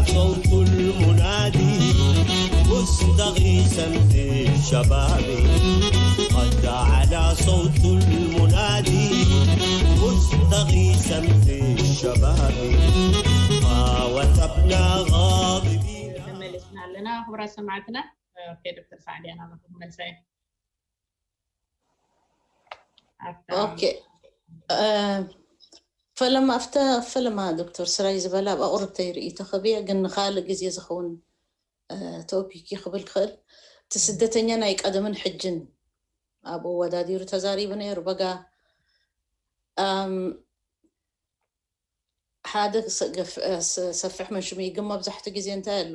صوت المنادي مستغيثا بالشباب، قد على صوت المنادي مستغيثا بالشباب، فوثبنا غاضبين. ተመሊስና ኣለና ክቡራት ሰማዕትና። ኦኬ፣ ዶክተር ሳዕዲ፣ ኣና ክመልሳ እየ። ኦኬ። ፈለማ ኣብተ ፈለማ ዶክተር ስራይ ዝበላ ኣብ ኣቑርብተይ ርእይቶ ከብየ፣ ግን ንኻልእ ግዜ ዝኸውን ቶፒክ ክብል ክእል። እቲ ስደተኛ ናይ ቀደምን ሕጅን ኣብኡ ወዳዲሩ ተዛሪቡ ነይሩ። በጋ ሓደ ሰፊሕ መንሽም እዩ፣ ግን መብዛሕትኡ ግዜ እንታይ ኣሎ፣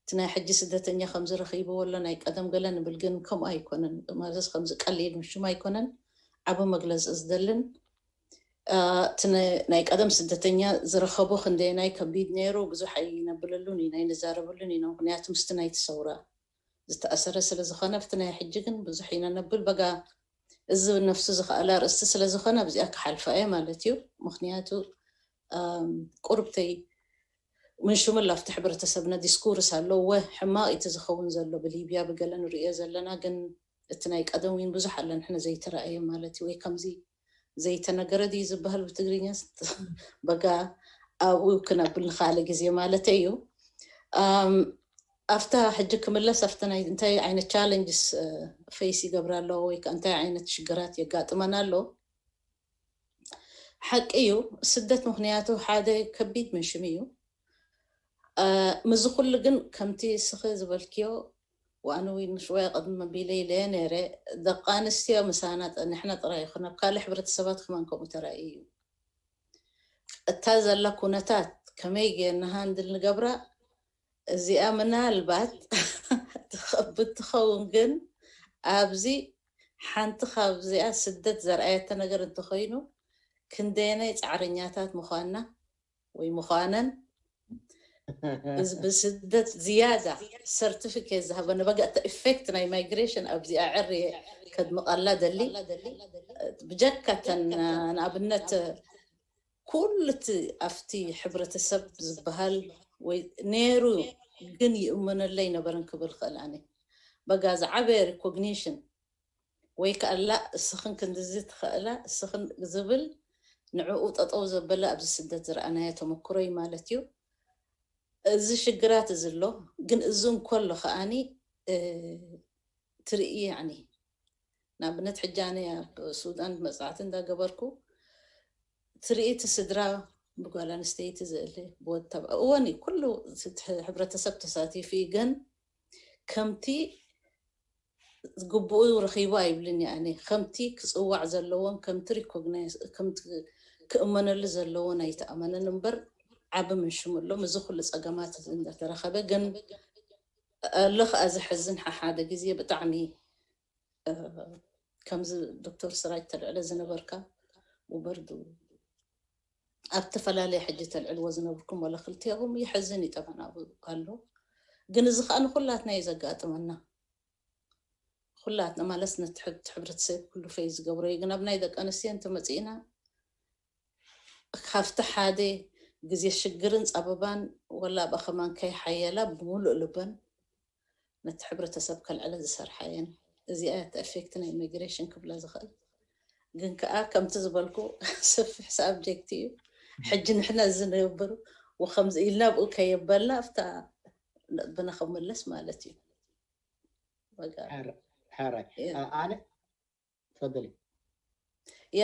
እቲ ናይ ሕጂ ስደተኛ ከምዚ ረኺብዎ ኣሎ፣ ናይ ቀደም ገለ ንብል፣ ግን ከምኡ ኣይኮነን። ማለት ከምዚ ቀሊል ምሽም ኣይኮነን። ዓቢ መግለጺ ዝደልን፣ እቲ ናይ ቀደም ስደተኛ ዝረኸቦ ክንደየናይ ከቢድ ነይሩ፣ ብዙሕ ኣይነብለሉን ኢና፣ ኣይንዛረበሉን ኢና። ምኽንያቱ ምስቲ ናይቲ ሰውራ ዝተኣሰረ ስለ ዝኾነ፣ ኣብቲ ናይ ሕጂ ግን ብዙሕ ኢና ነብል። በጋ እዚ ነፍሱ ዝኸኣለ ኣርእስቲ ስለ ዝኾነ ኣብዚኣ ክሓልፋ እየ ማለት እዩ። ምኽንያቱ ቁርብተይ ምንሽምላ ኣብቲ ሕብረተሰብና ዲስኩርስ ኣሎ፣ ወ ሕማቕ እቲ ዝኸውን ዘሎ ብሊብያ ብገለ ንርእዮ ዘለና፣ ግን እቲ ናይ ቀደም እውን ብዙሕ ኣሎ ንሕና ዘይተራእየ ማለት እዩ። ወይ ከምዚ ዘይተነገረ ድዩ ዝበሃል ብትግርኛ? በጋ ኣብኡ ክነብል ንኻለ ግዜ ማለት እዩ። ኣብታ ሕጂ ክምለስ ኣብቲ ናይ እንታይ ዓይነት ቻለንጅስ ፌስ ይገብራ ኣለዎ ወይ ከዓ እንታይ ዓይነት ሽግራት የጋጥመና ኣሎ? ሓቂ እዩ፣ ስደት ምኽንያቱ ሓደ ከቢድ ምንሽም እዩ። ምዚ ኩሉ ግን ከምቲ ስኺ ዝበልክዮ፣ ዋኣነ እውን ንሽወያ ቅድሚ መቢለ ኢለ ነይረ፣ ደቂ ኣንስትዮ ምሳና ንሕና ጥራይ ይኹን ኣብ ካልእ ሕብረተሰባት ከማን ከምኡ ተራእዩ እዩ። እታ ዘላ ኩነታት ከመይ ጌርና ሃንድል ንገብራ፣ እዚኣ ምናልባት ትኸብድ ትኸውን፣ ግን ኣብዚ ሓንቲ ካብዚኣ ስደት ዘርኣየተ ነገር እንተኾይኑ ክንደየናይ ፃዕረኛታት ምዃንና ወይ ምዃነን ብስደት ዝያዳ ሰርቲፊኬት ዝሃበነ በጋ እቲ ኢፌክት ናይ ማይግሬሽን ኣብዚኣ ዕርየ ከድምቐላ ደሊ። ብጀካተን ንኣብነት ኩሉ እቲ ኣብቲ ሕብረተሰብ ዝበሃል ወይ ነይሩ ግን ይእመነለይ ነበረን ክብል ክእል ኣነ። በጋ ዝዓበየ ሪኮግኒሽን ወይ ከኣላ እስኽን ክንድዚ ትኽእላ እስኽን ዝብል ንዕኡ ጠጠው ዘበለ ኣብዚ ስደት ዝረኣናዮ ተመክሮ እዩ ማለት እዩ። እዚ ሽግራት እዚ ኣሎ፣ ግን እዚ እንከሎ ከኣኒ ትርኢ ያኒ ንኣብነት ሕጂ ኣነ ኣብ ሱዳን መፅናዕቲ እንዳገበርኩ ትርኢ እቲ ስድራ ብጓል ኣንስተይቲ ዝእለ ብወድ ተባዕ እወን እዩ ኩሉ ሕብረተሰብ ተሳቲፉ እዩ፣ ግን ከምቲ ዝግብኡ ረኺቡ ኣይብልን እየ ኣነ። ከምቲ ክፅዋዕ ዘለዎን ከምቲ ሪኮግናይዝ ክእመነሉ ዘለዎን ኣይተኣመነን እምበር ዓቢ ምንሽም ኣሎ። ምስዚ ኩሉ ፀገማት እዚ እንዳተረኸበ ግን ኣሎ ከዓ ዘሕዝን ሓሓደ ግዜ ብጣዕሚ ከምዚ ዶክተር ስራጅ ተልዕለ ዝነበርካ ውበርዱ ኣብ ዝተፈላለየ ሕጂ ተልዕልዎ ዝነብርኩም ወላ ክልቲኹም ይሕዝን እዩ ጠብዕና ኣሎ። ግን እዚ ከዓ ንኩላትና እዩ ዘጋጥመና። ኩላትና ማለት ነቲ ሕብረተሰብ ኩሉ ፈይ ዝገብሮ እዩ። ግን ኣብ ናይ ደቂ ኣንስትዮ እንተመፂእና ካብቲ ሓደ ግዜ ሽግርን ፀበባን ወላ ኣብኣ ከማን ከይሓየላ ብምሉእ ልበን ነቲ ሕብረተሰብ ከልዕለ ዝሰርሓ እየን። እዚኣ እቲ ኤፌክት ናይ ኢሚግሬሽን ክብላ ዝኽእል። ግን ከዓ ከምቲ ዝበልኩ ሰፊሕ ሳብጀክት እዩ። ሕጂ ንሕና እዚ ንነብር ወከምዚ ኢልና ብኡ ከየበልና ኣብታ ነጥብና ክምለስ ማለት እዩ። በቃ ሓራይ ኣነ ፈደሊ ያ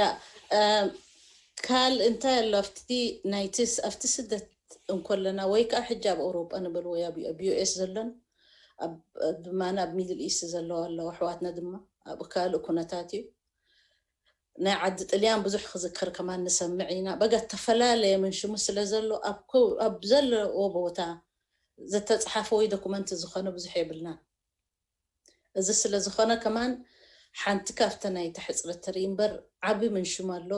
ካል እንታይ ኣሎ ኣብቲ ናይትስ ኣብቲ ስደት እንኮለና ወይ ከዓ ሕጂ ኣብ ኣውሮጳ ንብል ወይ ኣብ ዩኤስ ዘሎን ብማና ኣብ ሚድል ኢስት ዘለዋ ኣለዋ ኣሕዋትና ድማ ኣብ ካልእ ኩነታት እዩ። ናይ ዓዲ ጥልያን ብዙሕ ክዝከር ከማን ንሰምዕ ኢና። በጋ እተፈላለየ ምንሽሙ ስለ ዘሎ ኣብ ዘለዎ ቦታ ዘተፅሓፈ ወይ ዶኩመንት ዝኾነ ብዙሕ የብልናን። እዚ ስለ ዝኾነ ከማን ሓንቲ ካብተ ናይ ተሕፅረት ተርኢ እምበር ዓቢ ምንሽም ኣሎ።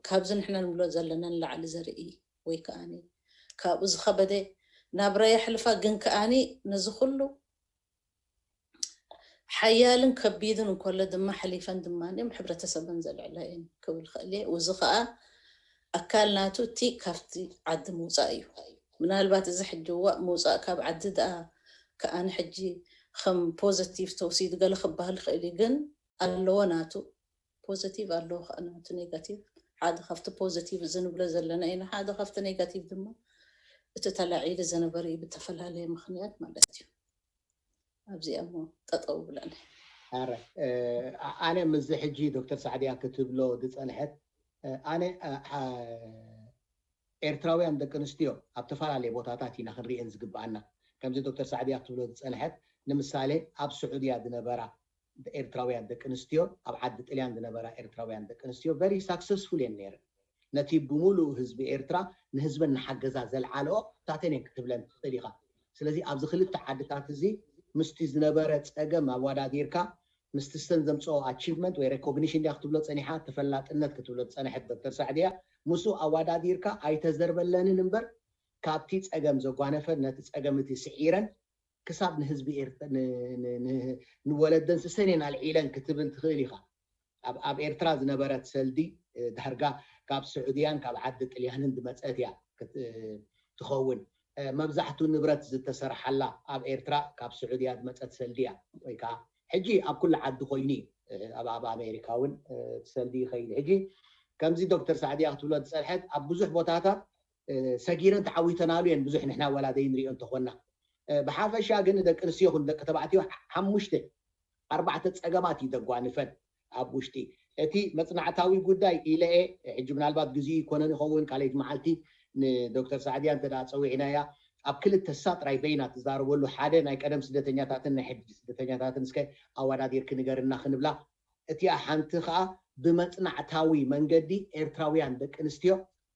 ካብዚ ንሕና ንብሎ ዘለና ንላዕሊ ዘርኢ ወይ ከዓኒ ካብኡ ዝኸበደ ናብራ የሕልፋ። ግን ከዓኒ ነዚ ኩሉ ሓያልን ከቢድን እንከሎ ድማ ሓሊፈን ድማ እም ሕብረተሰበን ዘልዕላ እየን ክብል ክእል እየ። እዚ ከዓ ኣካል ናቱ እቲ ካብቲ ዓዲ ምውፃእ እዩ። ምናልባት እዚ ሕጂ ዋእ ምውፃእ ካብ ዓዲ ደኣ ከኣ ንሕጂ ከም ፖዘቲቭ ተወሲዱ ገለ ክበሃል ይኽእል እዩ፣ ግን ኣለዎ ናቱ ፖዘቲቭ ኣለዎ ከዓ ናቱ ኔጋቲቭ። ሓደ ካብቲ ፖዘቲቭ እዚ ንብሎ ዘለና ኢና፣ ሓደ ካብቲ ኔጋቲቭ ድማ እቲ ተላዒሉ ዝነበረ እዩ ብተፈላለየ ምኽንያት ማለት እዩ። ኣብዚኣ እሞ ጠጠው ብለን። ኣረ ኣነ ምስዚ ሕጂ ዶክተር ሳዕድያ ክትብሎ ዝፀንሐት ኣነ ኤርትራውያን ደቂ ኣንስትዮ ኣብ ተፈላለየ ቦታታት ኢና ክንሪኤን ዝግብኣና። ከምዚ ዶክተር ሳዕድያ ክትብሎ ዝፀንሐት ንምሳሌ ኣብ ስዑድያ ዝነበራ ኤርትራውያን ደቂ ኣንስትዮ፣ ኣብ ዓዲ ጥልያን ዝነበራ ኤርትራውያን ደቂ ኣንስትዮ very successful እየን ነይረን። ነቲ ብምሉእ ህዝቢ ኤርትራ ንህዝበን ንሓገዛ ዘልዓለኦ ታተን እየን ክትብለን ትኽእል ኢኻ። ስለዚ ኣብዚ ክልተ ዓድታት እዚ ምስቲ ዝነበረ ፀገም ኣወዳዲርካ ምስቲ ሰን ዘምፅኦ achievement ወይ recognition ድያ ክትብሎ ፀኒሓ፣ ተፈላጥነት ክትብሎ ዝፀንሐት ዶክተር ሳዕድያ ምስኡ ኣወዳዲርካ ኣይተዘርበለንን እምበር ካብቲ ፀገም ዘጓነፈን ነቲ ፀገም እቲ ስዒረን ክሳብ ንህዝቢ ንወለደን ስሰኔን ኣልዒለን ክትብል ትኽእል ኢኻ። ኣብ ኤርትራ ዝነበረት ሰልዲ ዳርጋ ካብ ስዑድያን ካብ ዓዲ ጥልያንን ዝመፀት እያ ትኸውን። መብዛሕቱ ንብረት ዝተሰርሓላ ኣብ ኤርትራ ካብ ስዑድያ ዝመፀት ሰልዲ እያ። ወይ ከዓ ሕጂ ኣብ ኩሉ ዓዲ ኮይኑ እዩ። ኣብ ኣሜሪካ እውን ሰልዲ ይኸይድ። ሕጂ ከምዚ ዶክተር ሳዕድያ ክትብሎ ዝፀንሐት ኣብ ብዙሕ ቦታታት ሰጊረን ተዓዊተናሉ እየን ብዙሕ ንሕና ወላደይ ንሪኦ እንተኾንና። ብሓፈሻ ግን ንደቂ ኣንስትዮ ይኹን ደቂ ተባዕትዮ ሓሙሽተ ኣርባዕተ ፀገማት እዩ ዘጓንፈን ኣብ ውሽጢ እቲ መፅናዕታዊ ጉዳይ ኢለ እየ። ሕጂ ምናልባት ግዜኡ ይኮነን ይኸውን ካልኣይቲ መዓልቲ ንዶክተር ሳዕድያ እንተ ፀዊዕናያ ኣብ ክልተ እሳ ጥራይ በይና ትዛረበሉ ሓደ ናይ ቀደም ስደተኛታትን ናይ ሕጂ ስደተኛታትን እስከ ኣወዳዲርኪ ንገርና ክንብላ እቲኣ ሓንቲ ከዓ ብመፅናዕታዊ መንገዲ ኤርትራውያን ደቂ ኣንስትዮ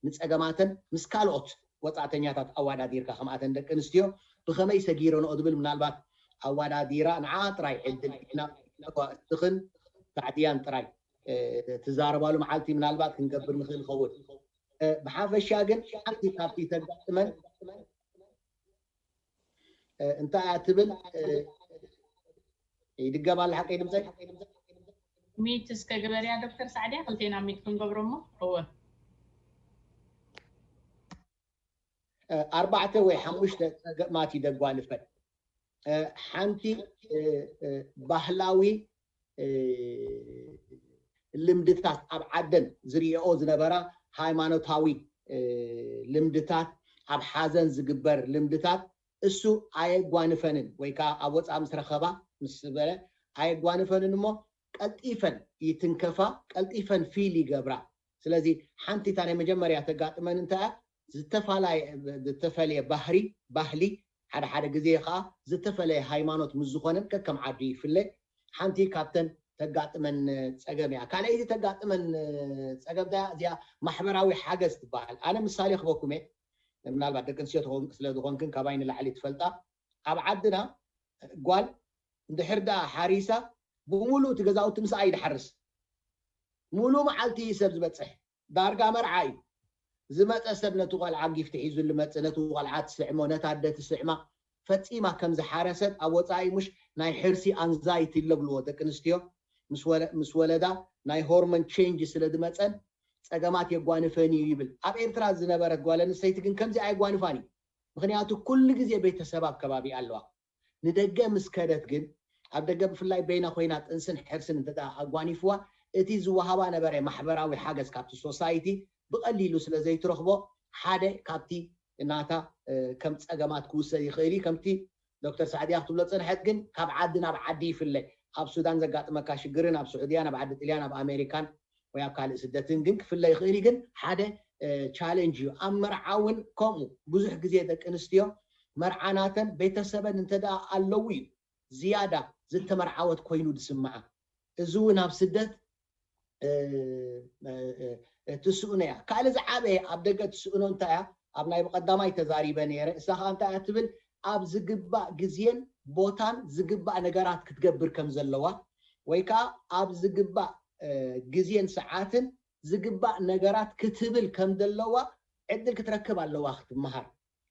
ንፀገማተን ምስ ካልኦት ወፃእተኛታት ኣወዳዲርካ ከምኣተን ደቂ ኣንስትዮ ብኸመይ ሰጊረንኦ ዝብል ምናልባት ኣወዳዲራ ንዓ ጥራይ ዕድል ሒና ንስኽን ሳዕድያን ጥራይ ትዛረባሉ መዓልቲ ምናልባት ክንገብር ንኽእል ኸውን። ብሓፈሻ ግን ሓንቲ ካብቲ ተጋጥመን እንታይ እያ ትብል ይድገም ኣሎ ሓቀይ ድምፀይ ሚት እስከ ግበርያ ዶክተር ሳዕድያ ክልቴና ሚት ክንገብሮ እሞ እወ ኣርባዕተ ወይ ሓሙሽተ ፀገማት ይደጓንፈን ሓንቲ ባህላዊ ልምድታት ኣብ ዓደን ዝሪኦ ዝነበራ ሃይማኖታዊ ልምድታት ኣብ ሓዘን ዝግበር ልምድታት እሱ ኣየጓንፈንን ወይ ከዓ ኣብ ወፃኢ ምስ ረኸባ ምስ በለ ኣየጓንፈንን እሞ ቀልጢፈን ይትንከፋ ቀልጢፈን ፊል ይገብራ ስለዚ ሓንቲ እታ ናይ መጀመርያ ተጋጥመን እንታይ ዝተፈለየ ባህሪ ባህሊ ሓደ ሓደ ግዜ ከዓ ዝተፈለየ ሃይማኖት ምስ ዝኾነን ከከም ዓዱ ይፍለ ሓንቲ ካብተን ተጋጥመን ፀገም እያ ካልኣይቲ ተጋጥመን ፀገም እዚኣ ማሕበራዊ ሓገዝ ትበሃል ኣነ ምሳሌ ክበኩም እየ ምናልባት ደቂ ኣንስትዮ ስለ ዝኾንክን ካባይ ንላዕሊ ትፈልጣ ኣብ ዓድና ጓል እንድሕር ደኣ ሓሪሳ ብምሉእ እቲ ገዛውቲ ምስኣ እዩ ድሓርስ ሙሉእ መዓልቲ እዩ ሰብ ዝበፅሕ ዳርጋ መርዓ እዩ ዝመፀ ሰብ ነቲ ቆልዓ ጊፍቲ ሒዙ ልመፅእ ነቲ ቆልዓ ትስዕሞ ነታ ኣደ ትስዕማ ፈፂማ ከም ዝሓረሰት ኣብ ወፃኢ ሙሽ ናይ ሕርሲ ኣንዛይቲ ለብልዎ ደቂ ኣንስትዮ ምስ ወለዳ ናይ ሆርሞን ቼንጅ ስለ ዝመፀን ፀገማት የጓንፈን እዩ ይብል ኣብ ኤርትራ ዝነበረት ጓል ኣንስተይቲ ግን ከምዚ ኣየጓንፋን እዩ ምክንያቱ ኩሉ ግዜ ቤተሰብ ኣብ ከባቢ ኣለዋ ንደገ ምስ ከደት ግን ኣብ ደገ ብፍላይ በይና ኮይና ጥንስን ሕርስን እንተ ኣጓኒፍዋ እቲ ዝወሃባ ነበረ ማሕበራዊ ሓገዝ ካብቲ ሶሳይቲ ብቐሊሉ ስለ ዘይትረኽቦ ሓደ ካብቲ ናታ ከም ፀገማት ክውሰድ ይኽእል እዩ ከምቲ ዶክተር ሳዕድያ ክትብሎ ፅንሐት ግን ካብ ዓዲ ናብ ዓዲ ይፍለ ኣብ ሱዳን ዘጋጥመካ ሽግርን ኣብ ስዑድያን ኣብ ዓዲ ጥልያን ኣብ ኣሜሪካን ወይ ኣብ ካልእ ስደትን ግን ክፍለ ይኽእል እዩ ግን ሓደ ቻለንጅ እዩ ኣብ መርዓ እውን ከምኡ ብዙሕ ግዜ ደቂ ኣንስትዮ መርዓ ናተን ቤተሰበን እንተ ኣለዉ እዩ ዝያዳ ዝተመርዓወት ኮይኑ ዝስምዓ እዚ እውን ኣብ ስደት ትስእኖ እያ ካልእ ዝዓበየ ኣብ ደገ ትስእኖ እንታይ እያ ኣብ ናይ ብቀዳማይ ተዛሪበ ነይረ እሳ ከዓ እንታይ እያ ትብል ኣብ ዝግባእ ግዜን ቦታን ዝግባእ ነገራት ክትገብር ከም ዘለዋ ወይ ከዓ ኣብ ዝግባእ ግዜን ሰዓትን ዝግባእ ነገራት ክትብል ከም ዘለዋ ዕድል ክትረክብ ኣለዋ ክትመሃር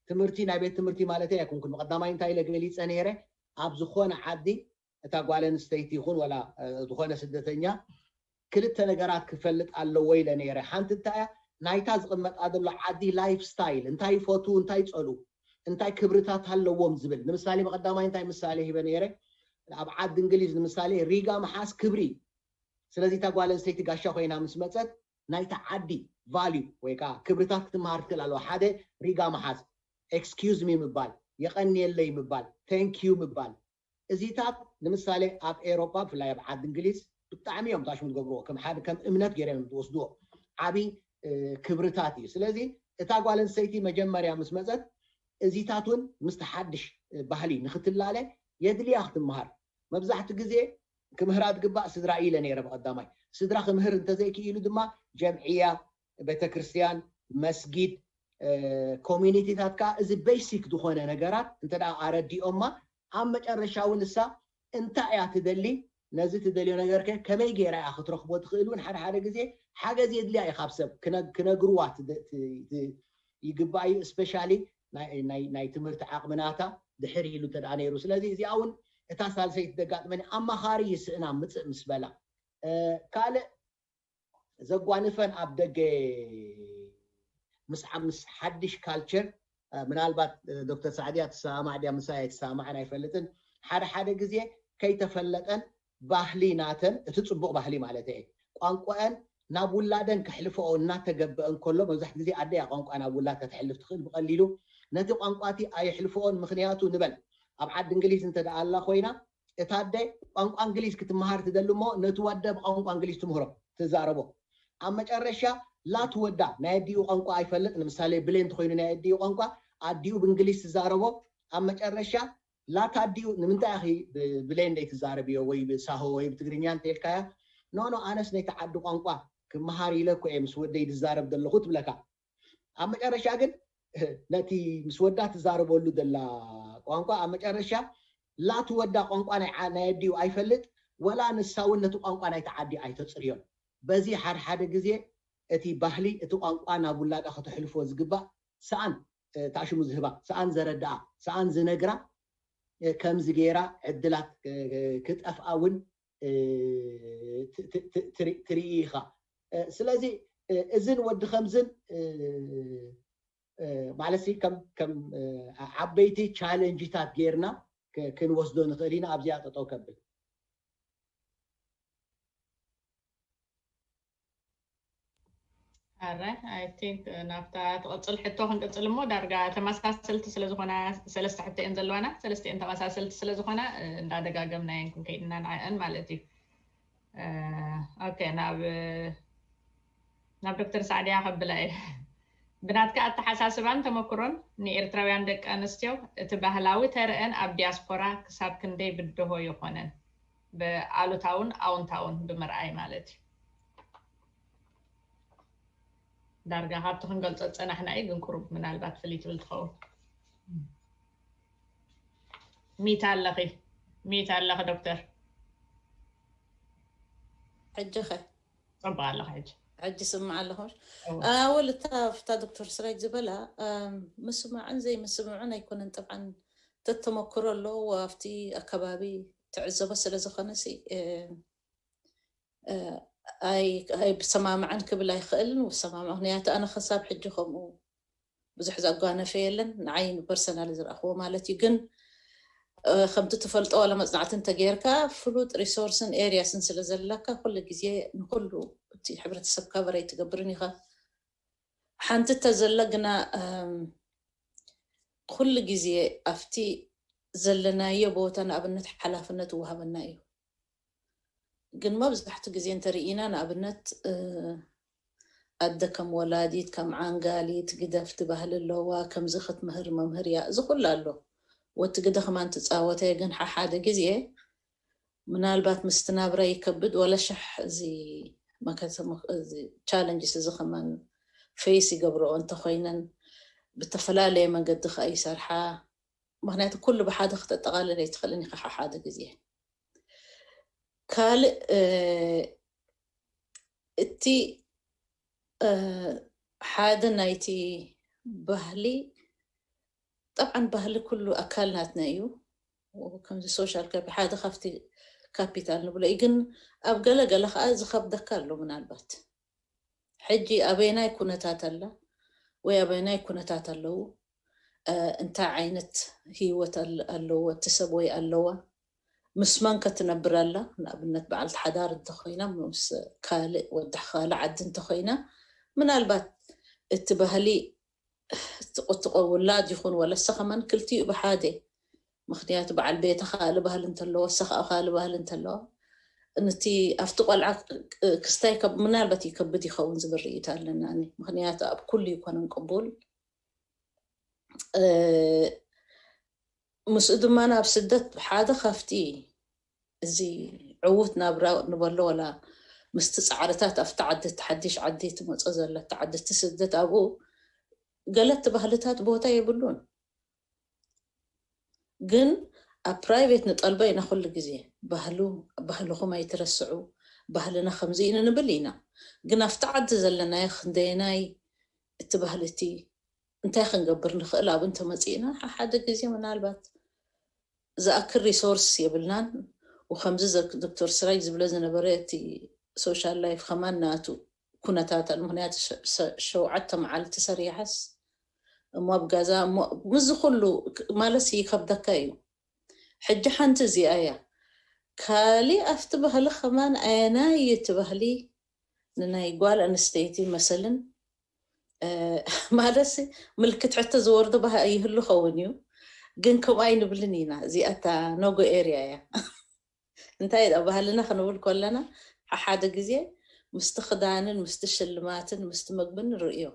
ትምህርቲ ናይ ቤት ትምህርቲ ማለት ኣይኮንኩን ብቀዳማይ እንታይ ኢለ ገሊፀ ነይረ ኣብ ዝኾነ ዓዲ እታ ጓል ኣንስተይቲ ይኹን ወላ ዝኾነ ስደተኛ ክልተ ነገራት ክፈልጥ ኣለዎ ኢለ ነይረ ሓንቲ እንታይ እያ ናይታ ዝቕመጣ ዘሎ ዓዲ ላይፍ ስታይል፣ እንታይ ይፈትዉ፣ እንታይ ይፀልኡ፣ እንታይ ክብርታት ኣለዎም ዝብል። ንምሳሌ ብቐዳማይ እንታይ ምሳሌ ሂበ ነይረ? ኣብ ዓዲ እንግሊዝ ንምሳሌ ሪጋ ምሓዝ ክብሪ እዩ። ስለዚ እታ ጓል ኣንስተይቲ ጋሻ ኮይና ምስ መፀት ናይታ ዓዲ ቫልዩ ወይ ከዓ ክብርታት ክትመሃር ትክእል ኣለዋ። ሓደ ሪጋ ምሓዝ፣ ኤክስኪዩዝ ሚ ምባል፣ የቐንየለይ ምባል፣ ቴንክ ዩ ምባል። እዚታት ንምሳሌ ኣብ ኤሮፓ ብፍላይ ኣብ ዓዲ እንግሊዝ ብጣዕሚ እዮም ታሽሙ ዝገብርዎ። ከም ሓደ ከም እምነት ገይሮም እዮም ዝወስድዎ። ዓብይ ክብርታት እዩ። ስለዚ እታ ጓል ኣንስተይቲ መጀመርያ ምስ መፀት እዚታት እውን ምስቲ ሓድሽ ባህሊ ንክትላለ የድልያ ክትመሃር። መብዛሕቲ ግዜ ክምህራ ዝግባእ ስድራ ኢለ ነይረ ብቐዳማይ። ስድራ ክምህር እንተዘይክኢሉ ድማ ጀምዕያ፣ ቤተክርስትያን፣ መስጊድ፣ ኮሚኒቲታት ከዓ እዚ ቤሲክ ዝኾነ ነገራት እንተ ኣረዲኦማ ኣብ መጨረሻ እውን እሳ እንታይ እያ ትደሊ፣ ነዚ ትደልዮ ነገር ከ ከመይ ገይራ እያ ክትረኽቦ ትኽእል እውን ሓደ ሓደ ግዜ ሓገዝ የድልያ እዩ ካብ ሰብ ክነግርዋ ይግባእ እዩ። እስፔሻሊ ናይ ትምህርቲ ዓቕሚ ናታ ድሕር ኢሉ እንተ ነይሩ። ስለዚ እዚኣ እውን እታ ሳልሰይቲ ደጋጥመኒ ኣማኻሪ ይስእና ምፅእ ምስ በላ ካልእ ዘጓንፈን ኣብ ደገ ምስ ምስ ሓድሽ ካልቸር ምናልባት ዶክተር ሳዕድያ ትሰማማዕ ድያ ምሳይ ኣይትሰማማዕን ኣይፈልጥን። ሓደ ሓደ ግዜ ከይተፈለጠን ባህሊ ናተን እቲ ፅቡቕ ባህሊ ማለት እየ ቋንቋአን ናብ ውላደን ከሕልፈኦ እናተገበአ እንከሎ መብዛሕቲ ግዜ ኣደ እያ ቋንቋ ናብ ውላድ ከተሕልፍ ትኽእል ብቐሊሉ ነቲ ቋንቋ እቲ ኣየሕልፈኦን ምኽንያቱ ንበል ኣብ ዓዲ እንግሊዝ እንተ ኣላ ኮይና እታ ኣደ ቋንቋ እንግሊዝ ክትመሃር ትደሊ እሞ ነቲ ወደ ብቋንቋ እንግሊዝ ትምህሮ ትዛረቦ ኣብ መጨረሻ ላቲ ወዳ ናይ ኣዲኡ ቋንቋ ኣይፈልጥ ንምሳሌ ብሌን እንተኮይኑ ናይ ኣዲኡ ቋንቋ ኣዲኡ ብእንግሊዝ ትዛረቦ ኣብ መጨረሻ ላታ ኣዲኡ ንምንታይ ኢኺ ብብሌን ደይ ትዛረብዮ ወይ ብሳሆ ወይ ብትግርኛ እንተኢልካያ ኖኖ ኣነስ ነይቲ ዓዲ ቋንቋ ክመሃር ኢለ እኮ እየ ምስ ወደይ ዝዛረብ ዘለኹ ትብለካ ኣብ መጨረሻ ግን ነቲ ምስ ወዳ ትዛረበሉ ዘላ ቋንቋ ኣብ መጨረሻ ላቲ ወዳ ቋንቋ ናይ ኣዲኡ ኣይፈልጥ ወላ ንሳ እውን ነቲ ቋንቋ ናይቲ ዓዲ ኣይተፅርዮን በዚ ሓደ ሓደ ግዜ እቲ ባህሊ እቲ ቋንቋ ናብ ውላዳ ከተሕልፎ ዝግባእ ሰኣን ታሽሙ ዝህባ ሰኣን ዘረድኣ ሰኣን ዝነግራ ከምዚ ገይራ ዕድላት ክጠፍኣ እውን ትርኢ ኢኻ ስለዚ እዝን ወዲ ከምዝን ማለት ከም ዓበይቲ ቻለንጅታት ጌርና ክንወስዶ ንኽእል ኢና ኣብዚኣ ጠጠው ከብል ኣረ I think ናብታ ትቕፅል ሕቶ ክንቅፅል እሞ ዳርጋ ተመሳሰልቲ ስለዝኾና ሰለስተ ሕቶ እየን ዘለዋና ሰለስቲአን ተመሳሰልቲ ስለዝኾና እንዳደጋገምና እየን ክንከይድና ንዐአን ማለት እዩ ኦኬ ናብ ናብ ዶክተር ሳዕድያ ከብላ እየ ብናትካ ኣተሓሳስባን ተመክሮን ንኤርትራውያን ደቂ ኣንስትዮ እቲ ባህላዊ ተረአን ኣብ ዲያስፖራ ክሳብ ክንደይ ብድሆ ይኾነን ብኣሉታውን ኣውንታውን ብምርኣይ ማለት እዩ ዳርጋ ካብቲ ክንገልፆ ዝፀናሕና እዩ ግን ቁሩብ ምናልባት ፍልይ ትብል ትኸውን ሚት ኣለኺ ሚት ኣለኺ ዶክተር ሕጂ ኸ ፅቡቅ ኣለኺ ሕጂ ሕጂ ስምዕ ኣለኹ ኣወል እታ ፍታ ዶክተር ስራጅ ዝበላ ምስማዕን ዘይምስምዕን ኣይኮነን ጥብዓን ተተመክሮ ኣለዎ ኣብቲ ኣከባቢ ትዕዘቦ ስለ ዝኾነ ኣይብሰማምዐን ክብል ኣይኽእልን ውሰማምዐ ምክንያቱ ኣነ ክሳብ ሕጂ ከምኡ ብዙሕ ዘጓነፈ የለን ንዓይ ፐርሰናል ዝረእኽዎ ማለት እዩ ግን ከምቲ ትፈልጦ ዋላ መፅናዕቲ እንተገይርካ ፍሉጥ ሪሶርስን ኤሪያስን ስለ ዘለካ ኩሉ ግዜ ንኩሉ እቲ ሕብረተሰብ ካቨር ኣይትገብርን ኢኻ ሓንቲ ተዘላ ግና ኩሉ ግዜ ኣብቲ ዘለናዮ ቦታ ንኣብነት ሓላፍነት ይወሃበና እዩ ግን መብዛሕቲ ግዜ እንተርኢና ንኣብነት ኣደ ከም ወላዲት ከም ዓንጋሊት ግደፍቲ ባህሊ ኣለዋ ከምዚ ክትምህር መምህር እያ እዚ ኩሉ ኣሎ ወቲ ግደ ከማን ትፃወተ ግን ሓሓደ ግዜ ምናልባት ምስቲ ናብራ ይከብድ ወላ ሸሕ እዚ መከተ ቻለንጅስ እዚ ከማን ፌስ ይገብረኦ እንተኮይነን ብተፈላለየ መንገዲ ከዓ ይሰርሓ ምክንያቱ ኩሉ ብሓደ ክተጠቃልል ኣይትኽእልን ኢካ ሓሓደ ግዜ ካልእ እቲ ሓደ ናይቲ ባህሊ ጠብዓን ባህሊ ኩሉ ኣካል ናትና እዩ ከምዚ ሶሻል ካፒ ሓደ ካብቲ ካፒታል ንብሎ እዩ ግን ኣብ ገለ ገለ ከዓ ዝከብደካ ኣሎ ምናልባት ሕጂ ኣበየናይ ኩነታት ኣላ ወይ ኣበየናይ ኩነታት ኣለዉ? እንታይ ዓይነት ህይወት ኣለዎ እቲ ሰብ ወይ ኣለዋ? ምስ መን ከትነብር ኣላ? ንኣብነት በዓልቲ ሓዳር እንተኮይና፣ ምስ ካልእ ወዲ ካልእ ዓዲ እንተኮይና፣ ምናልባት እቲ ባህሊ ትቆትቆ ውላድ ይኹን ወለሰ ከማን ክልቲኡ ብሓደ። ምክንያቱ በዓል ቤተ ካልእ ባህሊ እንተለዎ፣ እሳ ከዓ ካልእ ባህሊ እንተለዋ፣ ነቲ ኣብቲ ቆልዓ ክስታይ ምናልባት ይከብድ ይኸውን ዝብል ርእይቶ ኣለና። ምክንያቱ ኣብ ኩሉ ይኮነን ቅቡል። ምስኡ ድማ ናብ ስደት ሓደ ካብቲ እዚ ዕዉት ናብራ ንበሎ፣ ወላ ምስቲ ፃዕርታት ኣብቲ ዓዲ፣ እቲ ሓድሽ ዓዲ ትመፆ ዘላ እቲ ዓዲ፣ እቲ ስደት ኣብኡ ገለቲ ባህልታት ቦታ የብሉን። ግን ኣብ ፕራይቬት ንጠልቦ ኢና ኩሉ ግዜ፣ ባህሉ ባህልኹም ኣይትረስዑ፣ ባህልና ከምዚ እዩ ንብል ኢና። ግን ኣብቲ ዓዲ ዘለናዮ ክንደየናይ እቲ ባህሊ እቲ እንታይ ክንገብር ንኽእል ኣብኡ እንተመፂእና፣ ሓደ ግዜ ምናልባት ዝኣክል ሪሶርስ የብልናን። ወከምዚ ዶክተር ስራጅ ዝብሎ ዝነበረ እቲ ሶሻል ላይፍ ከማን ናቱ ኩነታት ኣሎ። ምክንያቱ ሸውዓተ መዓልቲ ሰሪሓስ እሞ ኣብ ገዛ እሞ ምስዚ ኩሉ ማለት ይከብደካ እዩ። ሕጂ ሓንቲ እዚኣ እያ። ካሊእ ኣብቲ ባህሊ ከማን ኣየናይ እቲ ባህሊ ንናይ ጓል ኣንስተይቲ መሰልን ማለት ምልክት ሕቶ ዝወርዶ ይህሉ ኸውን እዩ። ግን ከምኡ ኣይንብልን ኢና። እዚኣታ ኖጎ ኤርያ እያ። እንታይ ዳ ባህልና ክንብል ከለና ሓደ ግዜ ምስቲ ክዳንን ምስቲ ሽልማትን ምስቲ ምግብን ንርእዮ።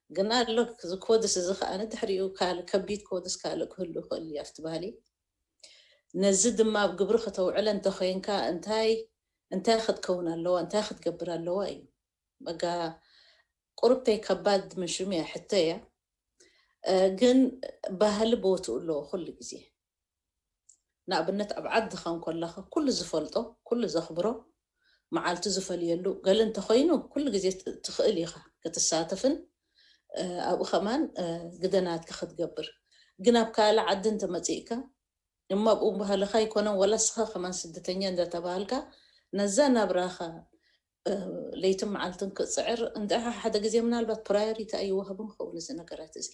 ግን ኣሎ እዚ ኮድስ እዚ ከዓ ንድሕሪኡ ካልእ ከቢድ ኮድስ ካልእ ክህሉ ይኽእል እዩ ኣብቲ ባህሊ። ነዚ ድማ ኣብ ግብሪ ከተውዕለ እንተኮይንካ እንታይ እንታይ ክትከውን ኣለዋ፣ እንታይ ክትገብር ኣለዋ እዩ። በጋ ቁርብተይ ከባድ ምን ሽሙ እያ ሕቶ እያ። ግን ባህሊ ቦትኡ ኣለዎ ኩሉ ግዜ። ንኣብነት ኣብ ዓድኻ እንኮለኻ ኩሉ ዝፈልጦ፣ ኩሉ ዘኽብሮ፣ መዓልቱ ዝፈልየሉ ገለ እንተኾይኑ ኩሉ ግዜ ትኽእል ኢኻ ክትሳተፍን ኣብኡ ከማን ግደናትካ ክትገብር። ግን ኣብ ካልእ ዓዲ እንተመፂእካ እሞ ኣብኡ ባህልኻ ኣይኮነን፣ ወላ እስኻ ከማን ስደተኛ እንዳተባሃልካ ነዛ ናብራኻ ለይትን መዓልትን ክፅዕር እንድሕር ሓደ ግዜ ምናልባት ፕራዮሪቲ ኣይወሃብን ክኸውን እዚ ነገራት እዚ።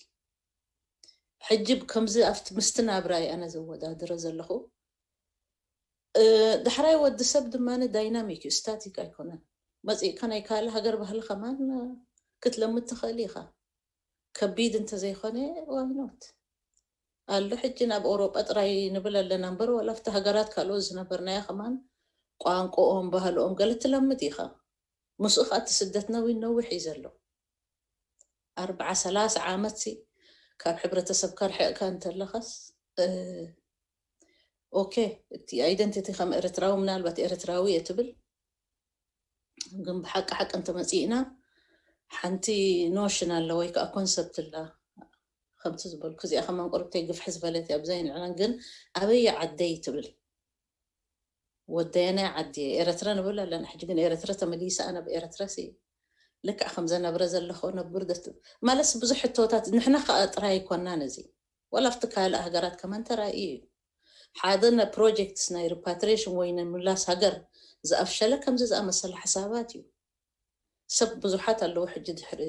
ሕጂ ከምዚ ኣብቲ ምስቲ ናብራይ ኣነ ዘወዳድሮ ዘለኹ ዳሕራይ ወዲ ሰብ ድማ ዳይናሚክ እዩ፣ ስታቲክ ኣይኮነን። መፂእካ ናይ ካልእ ሃገር ባህሊ ከማን ክትለምድ ትኽእል ኢኻ። ከቢድ እንተዘይኮነ ዋይኖት ኣሎ። ሕጂ ናብ ኣውሮጳ ጥራይ ንብል ኣለና እምበር ዋላ ኣብቲ ሃገራት ካልኦት ዝነበርናዮ ከማን ቋንቋኦም ባህልኦም ገለ ትለምድ ኢኻ። ምስኡ ከዓ እቲ ስደት ነዊን ነዊሕ እዩ ዘሎ። ኣርብዓ ሰላሳ ዓመት ሲ ካብ ሕብረተሰብካ ርሒቕካ እንተለኻስ ኦኬ፣ እቲ ኣይደንቲቲ ከም ኤርትራዊ ምናልባት ኤርትራዊ እየ ትብል፣ ግን ብሓቂ ሓቂ እንተመፂእና ሓንቲ ኖሽን ኣለ ወይ ከዓ ኮንሰፕት ኣላ። ከምቲ ዝበልኩ እዚኣ ከማን ቁርብተይ ግፍሕ ዝበለት እያ ብዘይ ንዕናን ግን ኣበየ ዓደይ ትብል ወደየናይ ዓዲ እየ ኤረትረ ንብል ኣለና ሕጂ ግን ኤረትረ ተመሊሳ ኣነ ብኤረትረ ሲ ልክዕ ከም ዘነብረ ዘለኹ ነብር ደት ማለስ ብዙሕ ሕቶታት ንሕና ከዓ ጥራይ ኣይኮናን እዚ ወላ ኣብቲ ካልእ ሃገራት ከማን ተራእዩ እዩ ሓደ ናይ ፕሮጀክትስ ናይ ሪፓትሪሽን ወይ ናይ ምላስ ሃገር ዝኣፍሸለ ከምዚ ዝኣመሰለ ሓሳባት እዩ ሰብ ብዙሓት ኣለዉ ሕጂ ድሕሪ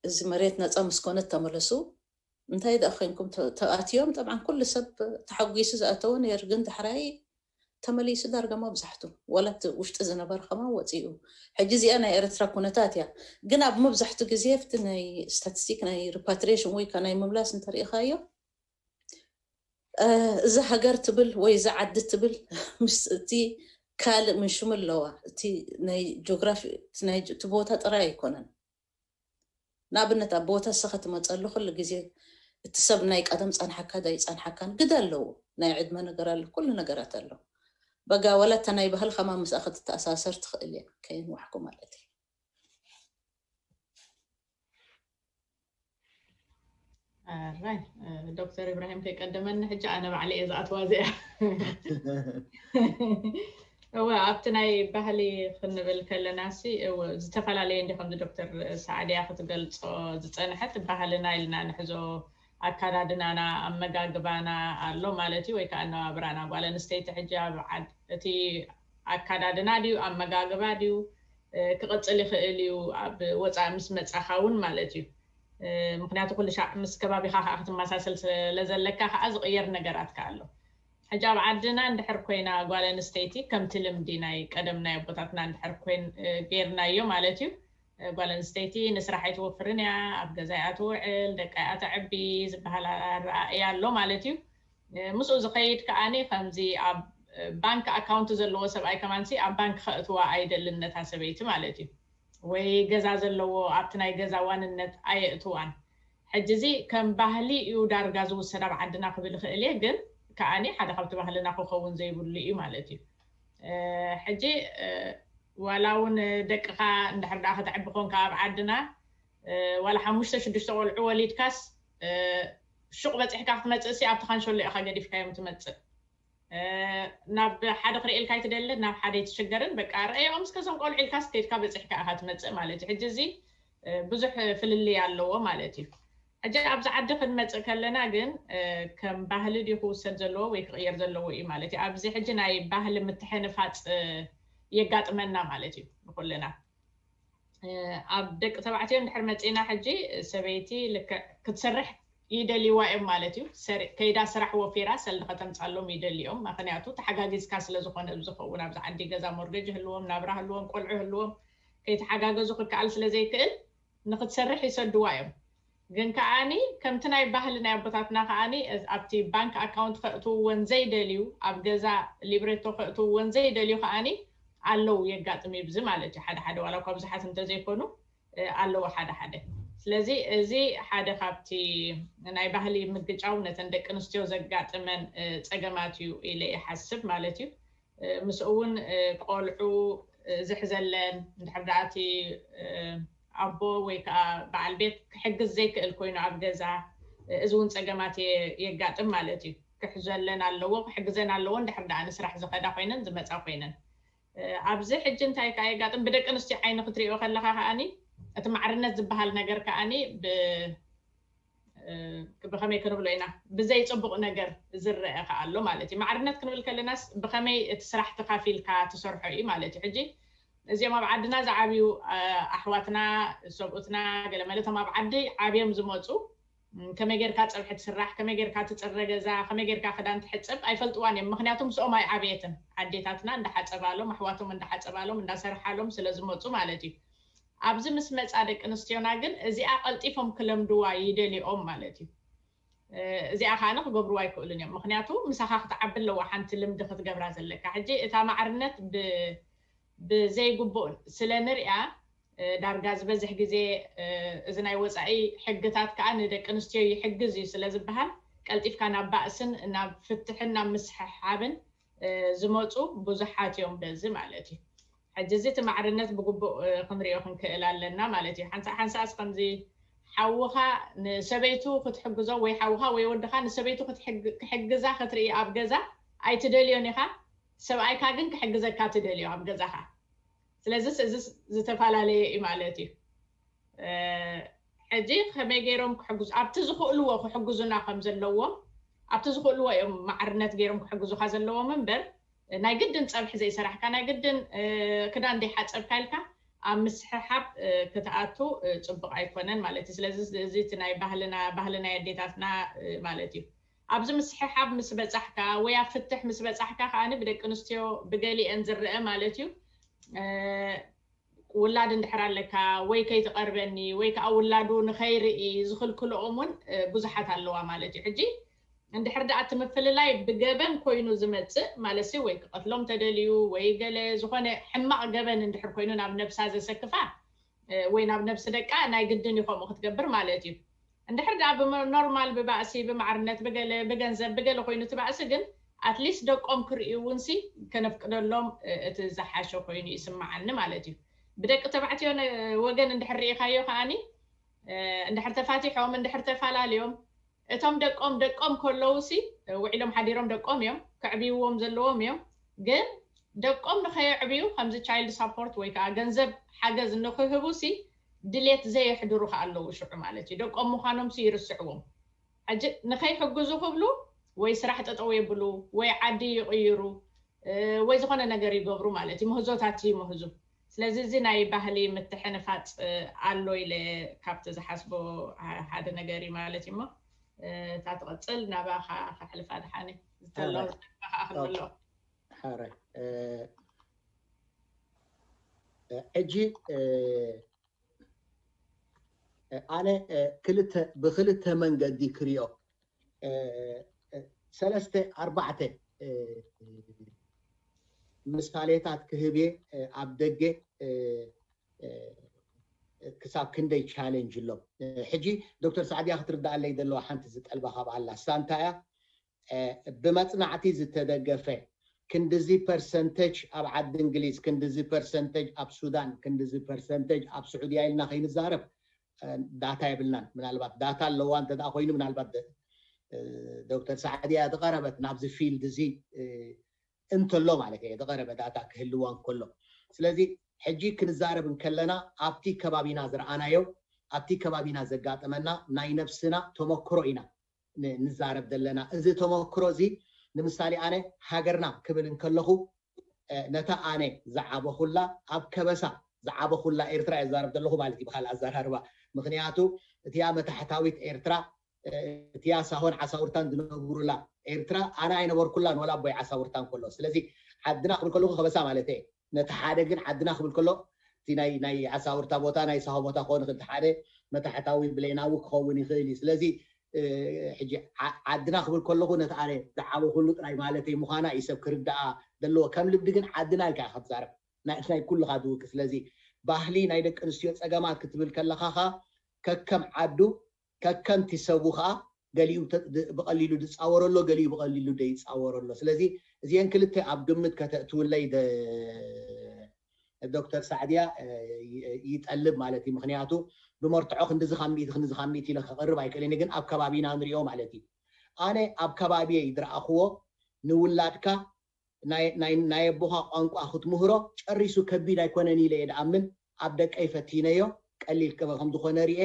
እዚ መሬት ነፃ ምስ ኮነት ተመለሱ እንታይ ደኣ ኮይንኩም ተኣትዮም ጠብዓን ኩሉ ሰብ ተሓጒሱ ዝኣተወ ነይሩ ግን ዳሕራይ ተመሊሱ ዳርጋ መብዛሕቱ ወላ እቲ ውሽጢ ዝነበረ ከማን ወፂኡ ሕጂ እዚኣ ናይ ኤርትራ ኩነታት እያ ግን ኣብ መብዛሕቱ ግዜ ኣብቲ ናይ ስታቲስቲክ ናይ ሪፓትሪሽን ወይ ናይ ምምላስ እንተሪኢኻዮ እዛ ሃገር ትብል ወይ እዛ ዓዲ ትብል ምስ እቲ ካልእ ምን ሽሙ ኣለዋ እቲ ናይ ጂኦግራፊ እቲ ቦታ ጥራይ ኣይኮነን ንኣብነት ኣብ ቦታ እስኻ ትመፀሉ ኩሉ ግዜ እቲ ሰብ ናይ ቀደም ፀንሓካ ዶ ኣይፀንሓካን ግደ ኣለዎ ናይ ዕድመ ነገር ኣሎ ኩሉ ነገራት ኣሎ በጋ ወላ እታ ናይ ባህሊ ከማን ምስኣ ክትተኣሳሰር ትኽእል እያ ከየንዋሕኩ ማለት እዩ ኣራይ ዶክተር ኢብራሂም ከይቀደመኒ ሕጂ ኣነ ባዕለ እየ ዝኣትዋ እዚኣ እወ ኣብቲ ናይ ባህሊ ክንብል ከለና ሲ እወ ዝተፈላለየ እንዲ ከምዚ ዶክተር ሰዓድያ ክትገልፆ ዝፀንሐት ባህልና ኢልና ንሕዞ ኣካዳድናና ኣመጋግባና ኣሎ ማለት እዩ ወይ ከዓ ኣነባብራና ጓል ኣንስተይቲ ሕጂ ኣብ ዓድ እቲ ኣካዳድና ድዩ ኣመጋግባ ድዩ ክቕፅል ይኽእል እዩ፣ ኣብ ወፃኢ ምስ መፃኻ እውን ማለት እዩ። ምክንያቱ ኩሉ ሻዕ ምስ ከባቢኻ ከዓ ክትመሳሰል ስለዘለካ ከዓ ዝቕየር ነገራት ከዓ ኣሎ። ሕጂ ኣብ ዓድና እንድሕር ኮይና ጓል ኣንስተይቲ ከምቲ ልምዲ ናይ ቀደም ናይ ኣቦታትና እንድሕር ኮይን ገይርናዮ ማለት እዩ። ጓል ኣንስተይቲ ንስራሕ ኣይትወፍርን እያ፣ ኣብ ገዛ እያ ትውዕል፣ ደቃ እያ ተዕቢ ዝበሃል ኣረኣእያ ኣሎ ማለት እዩ። ምስኡ ዝኸይድ ከዓኒ ከምዚ ኣብ ባንክ ኣካውንት ዘለዎ ሰብኣይ ከማንሲ ኣብ ባንክ ከእትዋ ኣይደልን ነታ ሰበይቲ ማለት እዩ። ወይ ገዛ ዘለዎ ኣብቲ ናይ ገዛ ዋንነት ኣየእትዋን። ሕጂ እዚ ከም ባህሊ እዩ ዳርጋ ዝውሰድ ኣብ ዓድና ክብል ይኽእል እየ፣ ግን ከዓኒ ሓደ ካብቲ ባህልና ክኸውን ዘይብሉ እዩ ማለት እዩ። ሕጂ ዋላ እውን ደቅኻ እንድሕር ደኣ ከተዕቢ ኮንካ ኣብ ዓድና ዋላ ሓሙሽተ ሽዱሽተ ቆልዑ ወሊድካስ ሹቕ በፂሕካ ክትመፅእ ሲ ኣብቲ ካንሸሎ ኢኻ ገዲፍካዮም ትመፅእ። ናብ ሓደ ክርእየልካ ኣይትደልን፣ ናብ ሓደ ኣይትሽገርን። በቃ ረኣዮም እስከ እዞም ቆልዑ ኢልካስ ከይድካ በፂሕካ ኢኻ ትመፅእ ማለት እዩ። ሕጂ እዚ ብዙሕ ፍልልይ ኣለዎ ማለት እዩ። ሕጂ ኣብዚ ዓዲ ክንመፅእ ከለና ግን ከም ባህሊ ድዩ ክውሰድ ዘለዎ ወይ ክቕየር ዘለዎ እዩ ማለት እዩ። ኣብዚ ሕጂ ናይ ባህሊ ምትሕንፋፅ የጋጥመና ማለት እዩ ንኩልና። ኣብ ደቂ ተባዕትዮ እንድሕር መፂና ሕጂ ሰበይቲ ልክዕ ክትሰርሕ ይደልይዋ እዮም ማለት እዩ። ከይዳ ስራሕ ወፊራ ሰልዲ ከተምፃሎም ይደልዮም። ምክንያቱ ተሓጋጊዝካ ስለዝኾነ ዝኸውን ኣብዚ ዓዲ ገዛ ሞርገጅ ህልዎም፣ ናብራ ህልዎም፣ ቆልዑ ህልዎም ከይተሓጋገዙ ክከኣል ስለዘይክእል ንክትሰርሕ ይሰድዋ እዮም። ግን ከዓኒ ከምቲ ናይ ባህሊ ናይ ኣቦታትና ከዓኒ ኣብቲ ባንክ ኣካውንት ከእትውወን ዘይደልዩ፣ ኣብ ገዛ ሊብሬቶ ከእትውወን ዘይደልዩ ከዓኒ ኣለዉ የጋጥም ይብዚ ማለት እዩ። ሓደ ሓደ ዋላ እኳ ብዙሓት እንተዘይኮኑ ኣለዉ ሓደ ሓደ። ስለዚ እዚ ሓደ ካብቲ ናይ ባህሊ ምግጫው ነተን ደቂ ኣንስትዮ ዘጋጥመን ፀገማት እዩ ኢለ ይሓስብ ማለት እዩ። ምስኡ እውን ቆልዑ ዝሕዘለን እንድሕር ደኣ እቲ ኣቦ ወይ ከዓ በዓል ቤት ክሕግዝ ዘይክእል ኮይኑ ኣብ ገዛ እዚ እውን ፀገማት የጋጥም ማለት እዩ። ክሕዘለን ኣለዎ፣ ክሕግዘን ኣለዎ እንድሕር ደኣ ንስራሕ ዝኸዳ ኮይነን ዝመፃ ኮይነን። ኣብዚ ሕጂ እንታይ ከዓ የጋጥም፣ ብደቂ ኣንስትዮ ዓይኒ ክትሪኦ ከለካ ከዓኒ እቲ ማዕርነት ዝበሃል ነገር ከዓኒ ብከመይ ክንብሎ ኢና፣ ብዘይ ፅቡቕ ነገር ዝረአ ከዓ ኣሎ ማለት እዩ። ማዕርነት ክንብል ከለናስ ብከመይ እቲ ስራሕ ተካፊልካ ትሰርሖ እዩ ማለት እዩ። ሕጂ እዚኦም ኣብ ዓድና ዝዓብዩ ኣሕዋትና፣ ሰብኡትና፣ ገለመለ እቶም ኣብ ዓዲ ዓብዮም ዝመፁ ከመይ ጌርካ ፀብሒ ትስራሕ፣ ከመይ ጌርካ ትፅረ ገዛ፣ ከመይ ጌርካ ክዳን ትሕፅብ ኣይፈልጥዋን እዮም። ምክንያቱ ምስኦም ኣይዓበየትን። ኣዴታትና እንዳሓፀባሎም፣ ኣሕዋቶም እንዳሓፀባሎም እንዳሰርሓሎም ስለዝመፁ ማለት እዩ። ኣብዚ ምስ መፃ ደቂ ኣንስትዮና ግን እዚኣ ቀልጢፎም ክለምድዋ ይደልዮም ማለት እዩ። እዚኣ ከዓ ክገብርዋ ኣይክእሉን እዮም። ምክንያቱ ምሳኻ ክትዓቢ ኣለዋ ሓንቲ ልምዲ ክትገብራ ዘለካ። ሕጂ እታ ማዕርነት ብዘይግቡእ ስለ ንሪኣ ዳርጋ ዝበዝሕ ግዜ እዚ ናይ ወፃኢ ሕግታት ከዓ ንደቂ ኣንስትዮ ይሕግዝ እዩ ስለ ዝበሃል ቀልጢፍካ ናብ ባእስን ናብ ፍትሕን ናብ ምስሕሓብን ዝመፁ ብዙሓት እዮም በዚ ማለት እዩ። ሕጂ እዚ እቲ ማዕርነት ብግቡእ ክንሪኦ ክንክእል ኣለና ማለት እዩ። ሓንሳእ ሓንሳእስ ከምዚ ሓውኻ ንሰበይቱ ክትሕግዞ ወይ ሓውኻ ወይ ወድኻ ንሰበይቱ ክሕግዛ ክትርኢ ኣብ ገዛ ኣይትደልዮን ኢኻ። ሰብኣይካ ግን ክሕግዘካ ትደልዮ ኣብ ገዛኻ። ስለዚስ እዚ ዝተፈላለየ እዩ ማለት እዩ። ሕጂ ከመይ ገይሮም ክሕግዙ ኣብቲ ዝኽእልዎ ክሕግዙና ከም ዘለዎም ኣብቲ ዝኽእልዎ እዮም ማዕርነት ገይሮም ክሕግዙካ ዘለዎም እምበር ናይ ግድን ፀብሒ ዘይሰራሕካ ናይ ግድን ክዳን ዘይሓፀብካ ኢልካ ኣብ ምስሕሓብ ክትኣቱ ፅቡቅ ኣይኮነን ማለት እዩ። ስለዚ እዚ እቲ ናይ ባህልና ባህሊ ናይ ኣዴታትና ማለት እዩ። ኣብዚ ምስሕሓብ ምስ በፃሕካ ወይ ኣብ ፍትሕ ምስ በፃሕካ ከዓኒ ብደቂ ኣንስትዮ ብገሊአን ዝረአ ማለት እዩ ውላድ እንድሕር ኣለካ ወይ ከይትቐርበኒ ወይ ከዓ ውላዱ ንኸይርኢ ዝኽልክልኦም እውን ብዙሓት ኣለዋ ማለት እዩ። ሕጂ እንድሕር ደኣ እቲ ምፍልላይ ብገበን ኮይኑ ዝመፅእ ማለት ወይ ክቐትሎም ተደልዩ ወይ ገለ ዝኾነ ሕማቕ ገበን እንድሕር ኮይኑ ናብ ነብሳ ዘሰክፋ ወይ ናብ ነብሲ ደቃ ናይ ግድን እዩ ከምኡ ክትገብር ማለት እዩ። እንድሕር ደኣ ብኖርማል ብባእሲ ብማዕርነት ብገለ ብገንዘብ ብገለ ኮይኑ እቲ ባእሲ ግን ኣትሊስት ደቆም ክርእዩ እውን ሲ ከነፍቅደሎም እቲ ዝሓሸ ኮይኑ ይስምዓኒ ማለት እዩ። ብደቂ ተባዕትዮ ወገን እንድሕር ርኢኻዮ ከዓኒ እንድሕር ተፋቲሖም እንድሕር ተፈላለዮም እቶም ደቆም ደቆም ከለዉ ሲ ውዒሎም ሓዲሮም ደቆም እዮም ከዕብይዎም ዘለዎም እዮም። ግን ደቆም ንኸየዕብዩ ከምዚ ቻይልድ ሳፖርት ወይ ከዓ ገንዘብ ሓገዝ ንክህቡ ሲ ድሌት ዘየሕድሩ ከዓ ኣለዉ ሽዑ ማለት እዩ። ደቆም ምዃኖም ሲ ይርስዕዎም። ሕጂ ንኸይሕግዙ ክብሉ ወይ ስራሕ ጠጠው የብሉ ወይ ዓዲ ይቕይሩ ወይ ዝኾነ ነገር ይገብሩ ማለት እዩ። ምህዞታት ይምህዙ። ስለዚ እዚ ናይ ባህሊ ምትሕንፋፅ ኣሎ ኢለ ካብቲ ዝሓስቦ ሓደ ነገር እዩ ማለት እዩ። እሞ እታ ትቐፅል ናባኻ ከሕልፋ ድሓኒ ዝተሎ ዝሓልፋ ከኣ ክንብሎ። ሕጂ ኣነ ክልተ ብክልተ መንገዲ ክሪኦ ሰለስተ ኣርባዕተ ምሳሌታት ክህብ እየ። ኣብ ደገ ክሳብ ክንደይ ቻለንጅ ኣሎ። ሕጂ ዶክተር ሳዕድያ ክትርዳኣለይ ዘለዋ ሓንቲ ዝጠልባ ካብ ኣላ እሳ እንታይ እያ? ብመፅናዕቲ ዝተደገፈ ክንድዚ ፐርሰንተጅ ኣብ ዓዲ እንግሊዝ፣ ክንድዚ ፐርሰንተጅ ኣብ ሱዳን፣ ክንድዚ ፐርሰንተጅ ኣብ ስዑድያ ኢልና ከይንዛረብ ዳታ የብልናን። ምናልባት ዳታ ኣለዋ እንተ ኮይኑ ምናልባት ዶክተር ሳዕድያ ዝቐረበት ናብዚ ፊልድ እዚ እንተሎ ማለት እየ፣ ዝቐረበ ዳታ ክህልዋ እንከሎ። ስለዚ ሕጂ ክንዛረብ እንከለና ኣብቲ ከባቢና ዝረኣናዮ ኣብቲ ከባቢና ዘጋጠመና ናይ ነብስና ተመክሮ ኢና ንዛረብ ዘለና። እዚ ተመክሮ እዚ ንምሳሌ ኣነ ሃገርና ክብል እንከለኹ ነታ ኣነ ዝዓበኹላ ኣብ ከበሳ ዝዓበኹላ ኤርትራ እየ ዝዛረብ ዘለኹ ማለት እዩ ብካልእ ኣዘራርባ። ምክንያቱ እቲያ መታሕታዊት ኤርትራ እቲያ ሳሆን ዓሳውርታን ዝነብሩላ ኤርትራ ኣነ ኣይነበርኩላን ወላ ኣቦይ ዓሳውርታን ከሎ። ስለዚ ዓድና ክብል ከለኹ ከበሳ ማለት እየ። ነቲ ሓደ ግን ዓድና ክብል ከሎ እቲ ናይ ናይ ዓሳውርታ ቦታ ናይ ሳሆ ቦታ ክኸውን ይኽእል፣ እቲ ሓደ መታሕታዊ ብሌናዊ ክኸውን ይኽእል እዩ። ስለዚ ሕጂ ዓድና ክብል ከለኹ ነቲ ኣነ ዝዓበኹሉ ጥራይ ማለተይ ምዃና እዩ ሰብ ክርዳኣ ዘለዎ። ከም ልምዲ ግን ዓድና ኢልካ ኢኻ ትዛረብ ናይ ኩልኻ ዝውክል። ስለዚ ባህሊ ናይ ደቂ ኣንስትዮ ፀገማት ክትብል ከለኻ ከከም ዓዱ ከከምቲ ሰቡ ከዓ ገሊኡ ብቐሊሉ ዝፃወረሎ ገሊኡ ብቐሊሉ ዘይፃወረሎ። ስለዚ እዚአን ክልተ ኣብ ግምት ከተእትውለይ ዶክተር ሳዕድያ ይጠልብ ማለት እዩ። ምክንያቱ ብመርትዖ ክንድዚ ካብ ሚእቲ ክንድዚ ካብ ሚእቲ ኢለ ከቕርብ ኣይክእልን፣ ግን ኣብ ከባቢና ንሪኦ ማለት እዩ። ኣነ ኣብ ከባቢየ ዝረኣኽዎ ንውላድካ ናይ ኣቦኻ ቋንቋ ክትምህሮ ጨሪሱ ከቢድ ኣይኮነን ኢለ እየ ድኣምን። ኣብ ደቀይ ፈቲነዮ ቀሊል ከም ዝኾነ ርኤ፣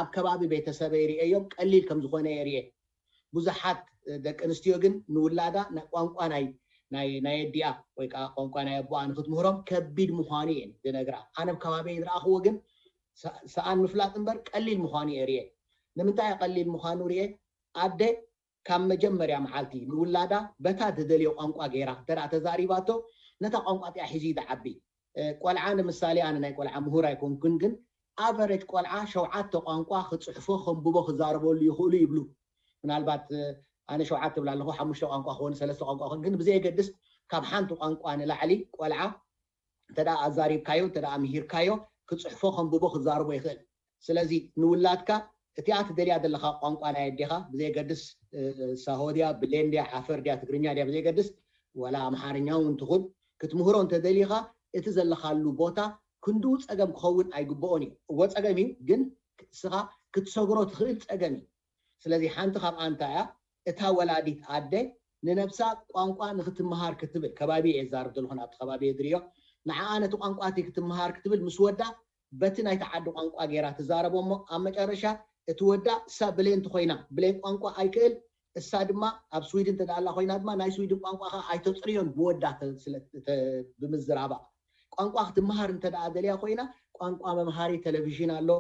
ኣብ ከባቢ ቤተሰበይ ርኤዮም ቀሊል ከም ዝኾነ እየ ርኤ። ብዙሓት ደቂ ኣንስትዮ ግን ንውላዳ ቋንቋ ናይ ናይ ኣዲኣ ወይ ከዓ ቋንቋ ናይ ኣቦኣ ንክትምህሮም ከቢድ ምዃኑ እየን ዝነግራ። ኣነ ኣብ ከባቢይ ዝረኣኽዎ ግን ሰኣን ምፍላጥ እምበር ቀሊል ምዃኑ እየ ርኤ። ንምንታይ እየ ቀሊል ምዃኑ ርኤ? ኣደ ካብ መጀመርያ መዓልቲ ንውላዳ በታ ትደልዮ ቋንቋ ገይራ እንተ ተዛሪባቶ ነታ ቋንቋ እቲኣ ሒዙ እዩ ዝዓቢ። ቆልዓ ንምሳሌ ኣነ ናይ ቆልዓ ምሁር ኣይኮንኩን፣ ግን ኣቨረጅ ቆልዓ ሸውዓተ ቋንቋ ክፅሕፎ ከንብቦ ክዛረበሉ ይኽእሉ ይብሉ። ምናልባት ኣነ ሸውዓተ ትብል ኣለኹ፣ ሓሙሽተ ቋንቋ ክኾን ሰለስተ ቋንቋ ክኾን፣ ግን ብዘየገድስ ካብ ሓንቲ ቋንቋ ንላዕሊ ቆልዓ እንተ ኣዛሪብካዮ እንተ ምሂርካዮ ክፅሕፎ ከንብቦ ክዛረቦ ይኽእል። ስለዚ ንውላድካ እቲኣ ትደልያ ዘለኻ ቋንቋ ናይ ኣዴኻ ብዘየገድስ ሳሆ ድያ ብሌን ድያ ዓፈር ድያ ትግርኛ ድያ ብዘየገድስ ዋላ ኣምሓርኛ እውን ትኹን ክትምህሮ እንተደሊኻ እቲ ዘለኻሉ ቦታ ክንድኡ ፀገም ክኸውን ኣይግብኦን እዩ። እዎ ፀገም እዩ፣ ግን እስኻ ክትሰግሮ ትኽእል ፀገም እዩ። ስለዚ ሓንቲ ካብ ኣንታ እያ እታ ወላዲት ኣደ ንነብሳ ቋንቋ ንክትመሃር ክትብል ከባቢ እየ ዛርብ ዘለኹ ኣብቲ ከባቢ እየ ዝርዮ ንዓኣ ነቲ ቋንቋ እቲ ክትመሃር ክትብል ምስ ወዳ በቲ ናይቲ ዓዲ ቋንቋ ገይራ ትዛረቦ እሞ ኣብ መጨረሻ እቲ ወዳ እሳ ብሌን እንተኮይና ብሌን ቋንቋ ኣይክእል እሳ ድማ ኣብ ስዊድን እንተደኣ ኮይና ድማ ናይ ስዊድን ቋንቋ ከዓ ኣይተፅርዮን ብወዳ ብምዝራባ ቋንቋ ክትመሃር እንተደኣ ደልያ ኮይና ቋንቋ መምሃሪ ቴሌቪዥን ኣሎ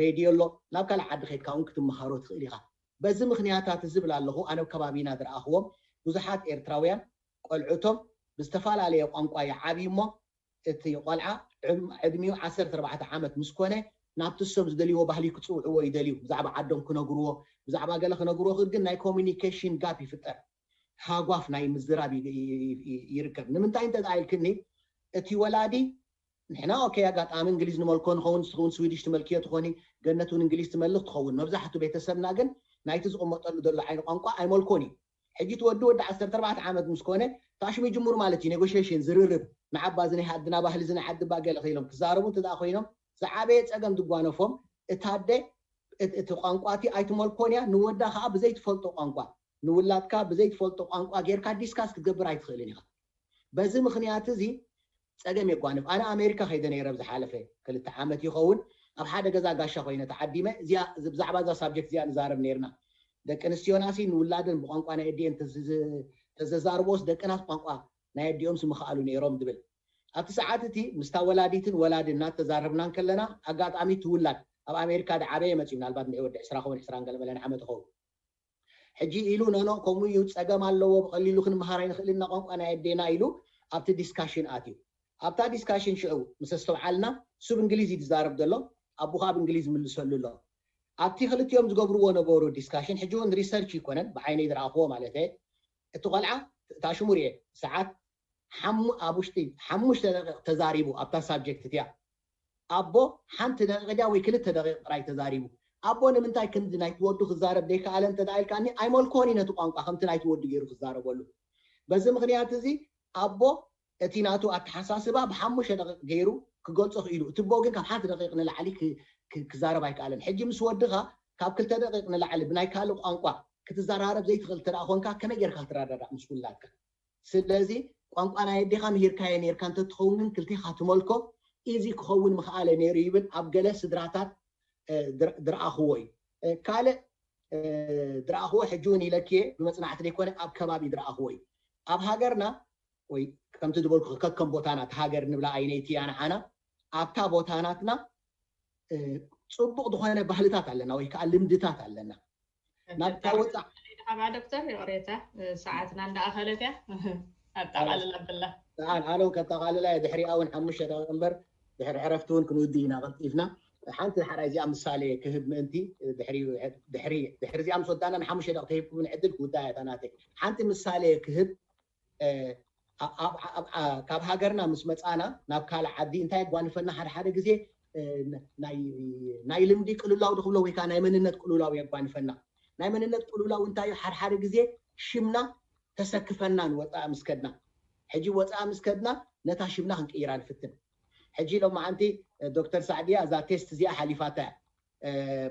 ሬድዮ ኣሎ ናብ ካልእ ዓዲ ከድካ እውን ክትመሃሮ ትኽእል ኢኻ በዚ ምክንያታት ዝብል ኣለኹ ኣነ ኣብ ከባቢና ዝረኣኽዎም ብዙሓት ኤርትራውያን ቆልዑቶም ብዝተፈላለየ ቋንቋ ይዓብዩ እሞ እቲ ቆልዓ ዕድሚኡ ዓሰርተ ኣርባዕተ ዓመት ምስ ኮነ ናብቲ እሶም ዝደልይዎ ባህሊ ክፅውዕዎ ይደልዩ ብዛዕባ ዓዶም ክነግርዎ ብዛዕባ ገለ ክነግርዎ ክብል ግን ናይ ኮሚኒኬሽን ጋፕ ይፍጠር ሃጓፍ ናይ ምዝራብ ይርከብ ንምንታይ እንተ ኢልክኒ እቲ ወላዲ ንሕና ኦኬ ኣጋጣሚ እንግሊዝ ንመልኮ ንኸውን ንስኹን ስዊድሽ ትመልክዮ ትኾኒ ገነት እውን እንግሊዝ ትመልኽ ትኸውን መብዛሕቱ ቤተሰብና ግን ናይቲ ዝቕመጠሉ ዘሎ ዓይኒ ቋንቋ ኣይመልኮን እዩ ሕጂ እቲ ወዲ ወዲ ዓሰርተ ኣርባዕተ ዓመት ምስ ኮነ ታሽሙ ይጅምሩ ማለት እዩ ኔጎሽሽን ዝርርብ ንዓባ እዚ ናይ ዓድና ባህሊ እዚ ናይ ዓዲ ባ ገለ ክኢሎም ክዛረቡ እንተ ኮይኖም ዝዓበየ ፀገም ዝጓነፎም እታ ኣደ እቲ ቋንቋ እቲ ኣይትመልኮን እያ ንወዳ ከዓ ብዘይትፈልጦ ቋንቋ ንውላድካ ብዘይትፈልጦ ቋንቋ ጌርካ ዲስካስ ክትገብር ኣይትኽእልን ኢኻ በዚ ምክንያት እዚ ፀገም የጓንፍ ኣነ ኣሜሪካ ከይደ ነይረ ብዝሓለፈ ክልተ ዓመት ይኸውን ኣብ ሓደ ገዛ ጋሻ ኮይነ ተዓዲመ እዚኣ ብዛዕባ እዛ ሳብጀክት እዚኣ ንዛረብ ነይርና ደቂ ኣንስትዮናሲ ንውላደን ብቋንቋ ናይ ኣዲኤን ተዘዛርቦስ ደቅናስ ቋንቋ ናይ ኣዲኦምስ ምኽኣሉ ነይሮም ዝብል ኣብቲ ሰዓት እቲ ምስታ ወላዲትን ወላድን እናተዛረብና እንከለና ኣጋጣሚ እቲ ውላድ ኣብ ኣሜሪካ ዝዓበየ መፅዩ፣ ምናልባት ንዒ ወዲ ዕስራ ኸውን ዕስራን ገለ መለን ዓመት ይኸውን። ሕጂ ኢሉ ኖኖ ከምኡ እዩ፣ ፀገም ኣለዎ፣ ብቐሊሉ ክንመሃር ኣይንኽእልን ኢና ቋንቋ ናይ ኣዴና ኢሉ ኣብቲ ዲስካሽን ኣትዩ። ኣብታ ዲስካሽን ሽዑ ምስ ኣስተውዓልና፣ እሱ ብእንግሊዝ እዩ ዝዛረብ ዘሎ፣ ኣቦ ከዓ ብእንግሊዝ ይምልሰሉ ኣሎ። ኣብቲ ክልቲኦም ዝገብርዎ ነበሩ ዲስካሽን፣ ሕጂ እውን ሪሰርች ይኮነን ብዓይነይ ዝረኣኽዎ ማለት እየ፣ እቲ ቆልዓ እታ ሽሙ ርኤ ሰዓት ሓሙ ኣብ ውሽጢ ሓሙሽተ ደቂቕ ተዛሪቡ ኣብታ ሳብጀክት እቲያ። ኣቦ ሓንቲ ደቂቕ ድያ ወይ ክልተ ደቂቕ ጥራይ ተዛሪቡ። ኣቦ ንምንታይ ክንዲ ናይቲ ወዱ ክዛረብ ዘይከኣለ እንተ ደኣ ኢልካኒ፣ ኣይመልኮን እዩ ነቲ ቋንቋ ከምቲ ናይቲ ወዱ ገይሩ ክዛረበሉ። በዚ ምኽንያት እዚ ኣቦ እቲ ናቱ ኣተሓሳስባ ብሓሙሽተ ደቂቕ ገይሩ ክገልጾ ክኢሉ። እቲ ኣቦ ግን ካብ ሓንቲ ደቂቕ ንላዕሊ ክ- ክ- ክዛረብ ኣይከኣለን። ሕጂ ምስ ወድኻ ካብ ክልተ ደቂቕ ንላዕሊ ብናይ ካልእ ቋንቋ ክትዘራረብ ዘይትኽእል እንተ ደኣ ኮንካ ከመይ ጌርካ ክትረዳዳእ ምስ ውላድካ? ስለዚ ቋንቋ ናይ ኣዴኻ ምሂርካዮ ኔርካ እንተትኸውን ግን ክልቴኻ ትመልኮ ኢዚ ክኸውን ምኽኣለ ነይሩ ይብል ኣብ ገለ ስድራታት ዝረኣኽዎ እዩ። ካልእ ዝረኣኽዎ ሕጂ እውን ኢለክየ ብመፅናዕቲ ዘይኮነ ኣብ ከባቢ ዝረኣኽዎ እዩ። ኣብ ሃገርና ወይ ከምቲ ዝበልኩ ከከም ቦታና እቲ ሃገር ንብላ ኣይነይቲ እያ ንዓና ኣብታ ቦታናትና ፅቡቕ ዝኾነ ባህልታት ኣለና ወይ ከዓ ልምድታት ኣለና ናብታ ወፃእ ዶክተር ይቕሬታ ሰዓትና እንዳኣኸለት እያ ኣጠቓልል ኣብላ ኣነ ከጠቓልላ እየ ድሕሪኣ እውን ሓሙሽተ ደቂቕ እምበር ድሕሪ ዕረፍቲ እውን ክንውድእ ኢና ቀልጢፍና ሓንቲ ሓራ እዚኣ ምሳሌ ክህብ ምእንቲ ድሕሪ እዚኣ ምስ ወዳና ንሓሙሽተ ደቂቕ ተሂብኩም ዕድል ክውዳእ እያ እታ ናተይ ሓንቲ ምሳሌ ክህብ ካብ ሃገርና ምስ መፃና ናብ ካልእ ዓዲ እንታይ የጓንፈና ሓደ ሓደ ግዜ ናይ ልምዲ ቅልውላው ዝክብሎ ወይ ከዓ ናይ መንነት ቅልውላው የጓንፈና ናይ መንነት ቅልውላው እንታይ ሓደ ሓደ ግዜ ሽምና ተሰክፈና ንወፃኢ ምስ ከድና ሕጂ ወፃኢ ምስ ከድና ነታ ሽምና ክንቅይራ ንፍትን ሕጂ ሎማዓንቲ ዶክተር ሳዕድያ እዛ ቴስት እዚኣ ሓሊፋታ እያ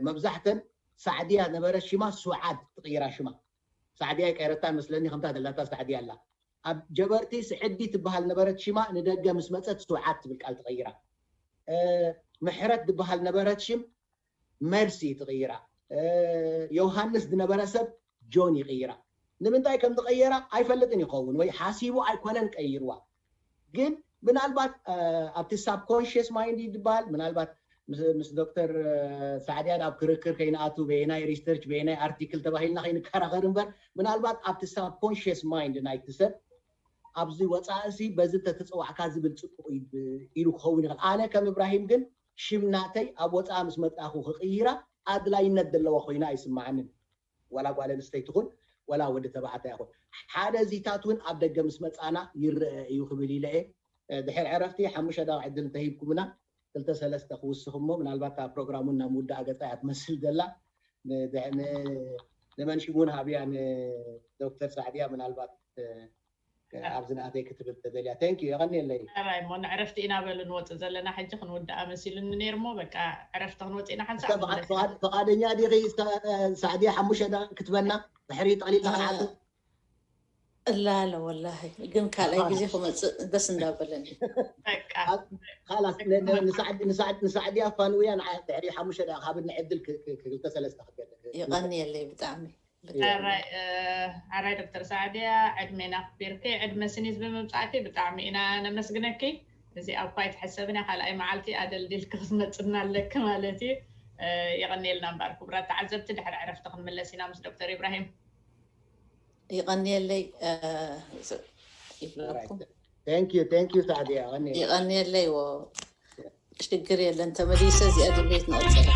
መብዛሕተን ሳዕድያ ነበረት ሽማ ሱዓድ ትቅይራ ሽማ ሳዕድያ ይቀይረታ መስለኒ ከምታ ዘለታ ሳዕድያ ኣላ ኣብ ጀበርቲ ስዕዲ ትበሃል ነበረት ሽማ ንደገ ምስ መፀት ሱዓድ ትብል ቃል ትቀይራ ምሕረት ዝበሃል ነበረት ሽም መርሲ ትቕይራ ዮሃንስ ዝነበረ ሰብ ጆን ይቕይራ ንምንታይ ከም ዝቐየራ ኣይፈልጥን ይኸውን ወይ ሓሲቡ ኣይኮነን ቀይርዋ ግን ምናልባት ኣብቲ ሳብኮንሽስ ማይንድ ይድበሃል ምናልባት ምስ ዶክተር ሳዕድያን ኣብ ክርክር ከይንኣቱ በየናይ ሪሰርች በየናይ ኣርቲክል ተባሂልና ከይንከራኸር እምበር ምናልባት ኣብቲ ሳብኮንሽስ ማይንድ ናይቲ ሰብ ኣብዚ ወፃእሲ በዚ ተተፀዋዕካ ዝብል ፅቡቅ ኢሉ ክኸውን ይኽእል ኣነ ከም እብራሂም ግን ሽም ናተይ ኣብ ወፃኢ ምስ መፃእኹ ክቕይራ ኣድላይነት ዘለዋ ኮይና ኣይስምዓንን። ዋላ ጓል ኣንስተይቲ ትኹን ዋላ ወዲ ተባዕታይ ይኹን ሓደ እዚታት እውን ኣብ ደገ ምስ መፃና ይረአ እዩ ክብል ኢለ እየ። ድሕሪ ዕረፍቲ ሓሙሽተ ደቂቕ ዕድል እንተሂብኩምና ክልተ ሰለስተ ክውስኽ እሞ ምናልባት እታ ፕሮግራም እውን ናብ ምውዳእ ገፃ እያ ትመስል ዘላ። ንመንሽም እውን ሃብያ ንዶክተር ሳዕድያ ምናልባት ኣብዚ ናተይ ክትብል ተደልያ thank you የቐንየለይ ራይ እሞ ንዕረፍቲ ኢና በሉ ንወፅእ ዘለና ሕጂ ክንውድኣ መሲሉኒ ነይሩ እሞ በቃ ዕረፍቲ ክንወፅእ ኢና ሓንሳብ ፍቓደኛ ዲኺ ሳዕድያ ሓሙሽተ ደቂቕ ክትበና ድሕሪ ጠቕሊልና ክንሓትት እላለ ወላሂ ግን ካልኣይ ግዜ ክመፅእ ደስ እንዳበለኒ ንሳዕድያ ፋንውያ ንዓ ድሕሪ ሓሙሽተ ደቂቕ ሃብኒ ዕድል ክልተ ሰለስተ ክገለ የቐንየለይ ብጣዕሚ ሕራይ ዶክተር ሳዕድያ ዕድሜና ኣኽቢርኪ ዕድመ ስኒት ብምምፃእኪ ብጣዕሚ ኢና ነመስግነኪ። እዚ ኣብ ኳይት ሕሰብን እያ ካልኣይ መዓልቲ ኣደልዲልኪ ክትመፅና ኣለኪ ማለት እዩ። የቐንየልና እምበኣር ክቡራት ተዓዘብቲ ድሕሪ ዕረፍቲ ክንምለስ ኢና ምስ ዶክተር ኢብራሂም። ይቐንየለይ ይብለኩም። ይቐንየለይ ሽግር የለን ተመሊሰ እዚኣ ድሌት ንቐፅላ።